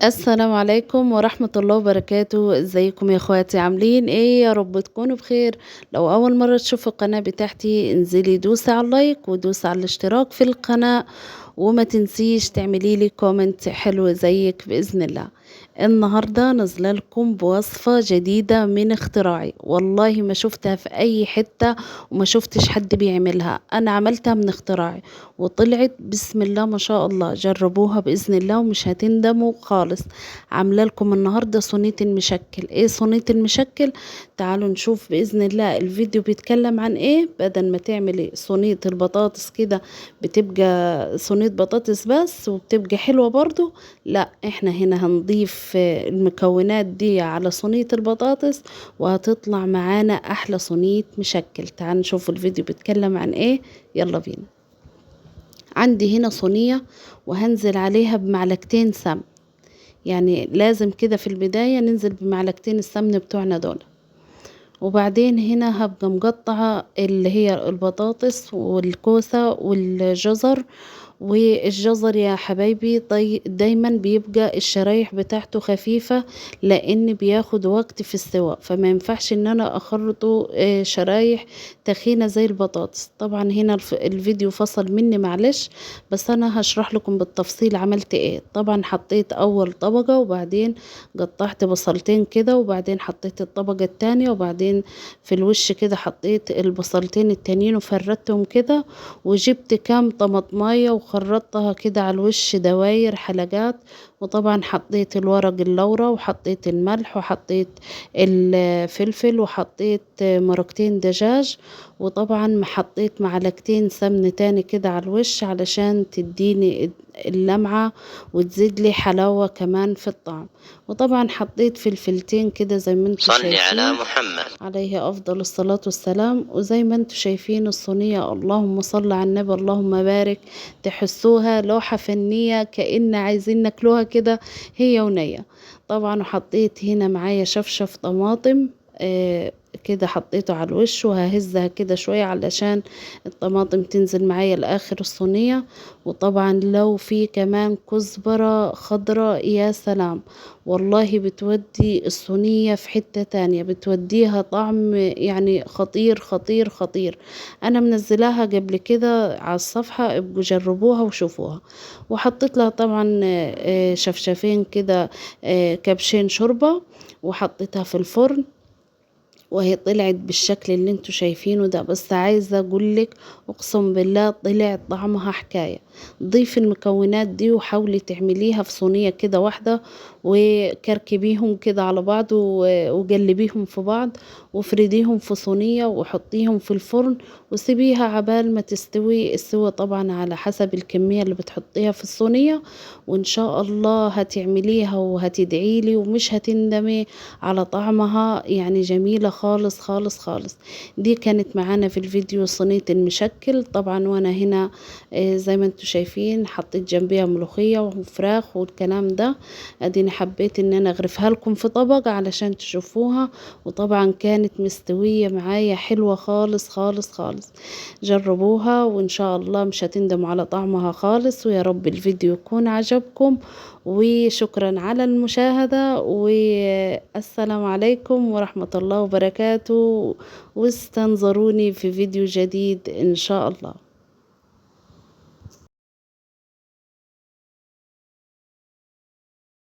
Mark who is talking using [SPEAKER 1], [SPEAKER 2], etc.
[SPEAKER 1] السلام عليكم ورحمة الله وبركاته. ازيكم يا اخواتي؟ عاملين ايه؟ يا رب تكونوا بخير. لو اول مرة تشوفوا القناة بتاعتي انزلي دوسي على ال like ودوسي على الاشتراك في القناة، وما تنسيش تعملي لي comment حلو زيك بإذن الله. النهاردة نازله لكم بوصفة جديدة من اختراعي، والله ما شفتها في اي حتة وما شفتش حد بيعملها، انا عملتها من اختراعي وطلعت بسم الله ما شاء الله. جربوها بإذن الله ومش هتندموا خالص. عامله لكم النهاردة صينية المشكل. ايه صينية المشكل؟ تعالوا نشوف بإذن الله الفيديو بيتكلم عن ايه. بدل ما تعملي صينية البطاطس كده بتبقى صينية بطاطس بس وبتبقى حلوة برضو، لا احنا هنا هنضيف المكونات دي على صينية البطاطس وهتطلع معانا احلى صينية مشكل. تعالوا نشوف الفيديو بيتكلم عن ايه، يلا بينا. عندي هنا صينية وهنزل عليها بمعلقتين سمن، يعني لازم كده في البداية ننزل بمعلقتين السمن بتوعنا دول. وبعدين هنا هبقى مقطعة اللي هي البطاطس والكوسة والجزر. والجزر يا حبايبي دايما بيبقى الشرايح بتاعته خفيفة لان بياخد وقت في السواء، فما ينفعش ان انا اخرطه شرايح تخينة زي البطاطس. طبعا هنا الفيديو فصل مني معلش، بس انا هشرح لكم بالتفصيل عملت ايه. طبعا حطيت اول طبقة وبعدين قطعت بصلتين كده، وبعدين حطيت الطبقة التانية، وبعدين في الوش كده حطيت البصلتين التانيين وفردتهم كده، وجبت كام طماطمايه وخرطتها كده على الوش دواير حلقات. وطبعا حطيت الورق اللورة وحطيت الملح وحطيت الفلفل وحطيت مرقتين دجاج، وطبعا حطيت معلقتين سمن تاني كده على الوش علشان تديني اللمعة وتزيد لي حلاوة كمان في الطعم. وطبعا حطيت فلفلتين كده زي ما انتم
[SPEAKER 2] صل
[SPEAKER 1] شايفين،
[SPEAKER 2] على محمد
[SPEAKER 1] عليه أفضل الصلاة والسلام. وزي ما انتم شايفين الصينية اللهم صل على النبي اللهم بارك، تحسوها لوحة فنية كأن عايزين ناكلوها كده هي ونية. طبعا وحطيت هنا معايا شفشف طماطم كده حطيته على الوش، وههزها كده شوية علشان الطماطم تنزل معايا لآخر الصينية. وطبعا لو في كمان كزبرة خضراء يا سلام، والله بتودي الصينية في حتة تانية، بتوديها طعم يعني خطير خطير خطير. أنا منزلاها قبل كده على الصفحة، ابقوا جربوها وشوفوها. وحطيت لها طبعا شفشفين كده، كبشين شوربة، وحطيتها في الفرن وهي طلعت بالشكل اللي انتوا شايفينه ده. بس عايزة اقولك اقسم بالله طلع طعمها حكاية. ضيفي المكونات دي وحاولي تعمليها في صينية كده واحدة، وكركبيهم كده على بعض وقلبيهم في بعض وفرديهم في صينية وحطيهم في الفرن وسيبيها عبال ما تستوي. السوى طبعا على حسب الكمية اللي بتحطيها في الصينية، وان شاء الله هتعمليها وهتدعيلي ومش هتندمي على طعمها، يعني جميلة خالص خالص خالص. دي كانت معانا في الفيديو صينية المشكل. طبعا وانا هنا زي ما انتم شايفين حطيت جنبيها ملوخية وفراخ والكلام ده. اديني حبيت ان انا اغرفها لكم في طبق علشان تشوفوها، وطبعا كانت مستوية معايا حلوة خالص خالص خالص. جربوها وان شاء الله مش هتندموا على طعمها خالص، ويا رب الفيديو يكون عجبكم، وشكرا على المشاهدة، والسلام عليكم ورحمة الله وبركاته، واستنظروني في فيديو جديد إن شاء الله.